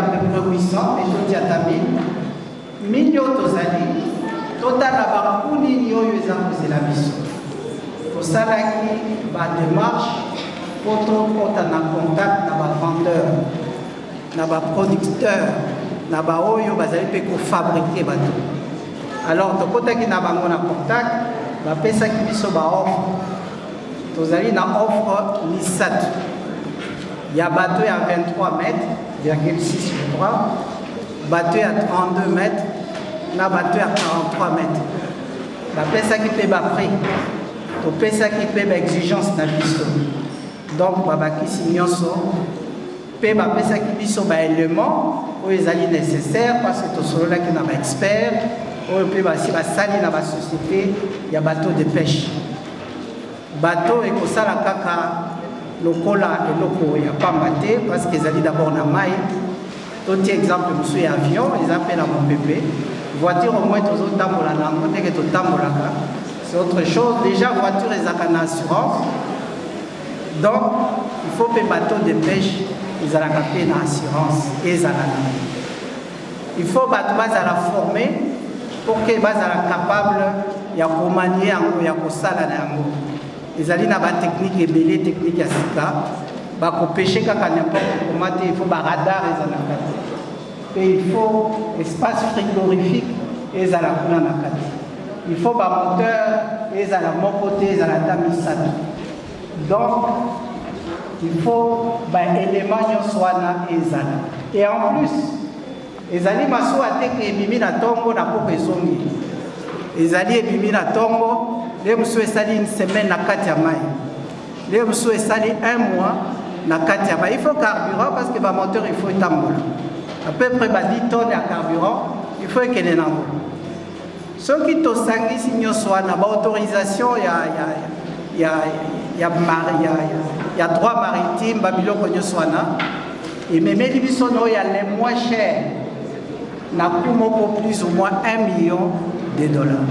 à peu près 800, mais totia ata 1000. 1000 oyo tozali, totala bacoût nini oyo eza kozela biso. Tosalaki badémarche mpo tokɔta na contact na bavendeur, na baproducteur, na baoyo bazali mpe kofabriquer bato. Alors tokɔtaki na bango na contact, bapesaki biso baoffre. Tozali na offre misato ya bateau ya 23 mètres virgule 6, je crois, bateau ya 32 mètres na bateau ya 43 mètres. Bapesaki mpe baprix, topesaki mpe baexigence na biso. Donc babakisi nyonso mpe bapesaki biso baélément oyo ezali nécessaire, parce que tosololaki na baexpert oyo mpe basi basali na basociété ya bateau de pêche. Bateau ekosala kaka lokola eloko ya pamba te, parce que ezali d'abord na mai. Totia exemple mosusu ya avion, eza mpe na mopepe. Voiture, au moins tozotambola na yango ndenge totambolaka, c'est autre chose. Déjà voiture ezalaka na assurance, donc il faut mpe bateau de pêche ezalaka mpe na assurance, ezala na. Il faut bato bazala formé pour que bazala capable ya komanier yango, ya kosala na yango. Ezali na batechnique ebele, technique ya sika. Bakopêcher kaka n'importe comment te. Il faut baradar eza na kati, mpe il faut espace frigorifique ezala kuna na kati. Il faut bamoteur ezala moko te, ezala ata misato. Donc il faut baélément nyonso wana ezala. Et en plus, ezali masuwa te ke ebimi na ntongo, na poko ezongi. Ezali ebimi na ntongo, nde mosusu esali une semaine na kati ya mai, nde mosusu esali un mois na kati ya mai. Il faut carburant, parce que bamoteur, il faut etambola. À peu près ba 10 tonnes ya carburant, il faut ekende nango. Soki tosangisi nyonso wana, baautorisation ya droit maritime, babiloko nyonso wana, ememeli biso na oyo ya le moins cher na coût moko plus ou moins 1 million de dollars.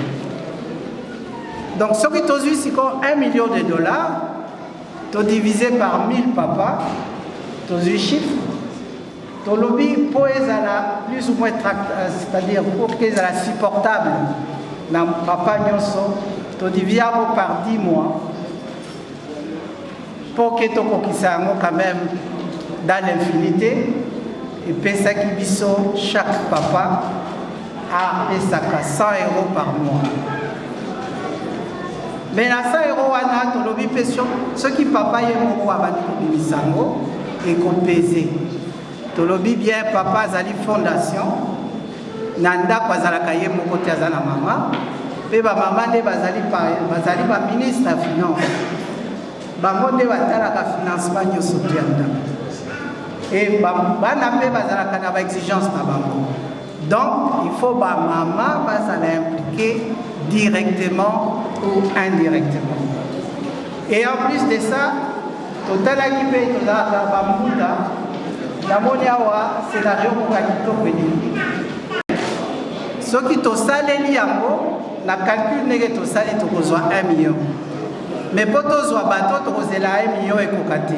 Donc soki tozwi sikoyo 1 million de dollars, todivise par 1000 papa, tozwi chiffre. Tolobi mpo ezala plus ou moins, c'est-à-dire pour que ezala supportable na papa nyonso, todivise yango par 10 mois mpo ke tokokisa yango quand même dans l'infinité. Epesaki biso chaque papa apesaka 100 € par mois. Mais na 100 € wana, tolobi mpe soki papa ye moko abandi kobimisa yango, ekopese. Tolobi bien, papa azali fondation na ndako, azalaka ye moko te, aza na mama mpe. Bamama nde bazali baministre ya finance. Bango nde batalaka financement nyonso to ya ndako. E bana mpe bazalaka na baexigence na bango. Donc il faut bamama bazala impliqué directement ou indirectement. Et en plus de ça, totalaki mpe tozalaka bambula. Namoni awa scénario moko ya kitoko elingi. Soki tosaleli yango na calcul ndenge tosali, tokozwa 1 million. Mais mpo tozwa bato, tokozela 1 million ekoka te.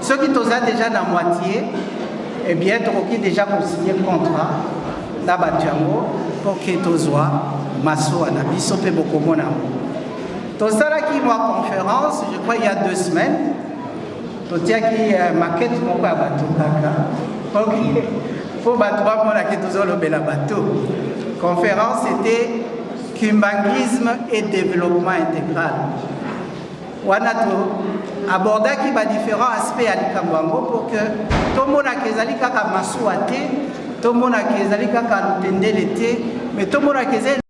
Soki toza déjà na moitié, eh bien tokoki déjà kosigner contrat na bato yango mpo ke tozwa masuwa na biso. Mpe bokomona yango. Tosalaki mwa conférence, je crois il y a 2 semaines. Totiaki maquette moko ya bato kaka mpo bato bamonaki tozolobela bato. Conférence, c'était kimbanguisme et développement intégral. Wana to abordaki badifférents aspects ya likambo yango pour que tomonaka ezali kaka masuwa te, tomonaka ezali kaka lutendele te, mais tomonaka ezali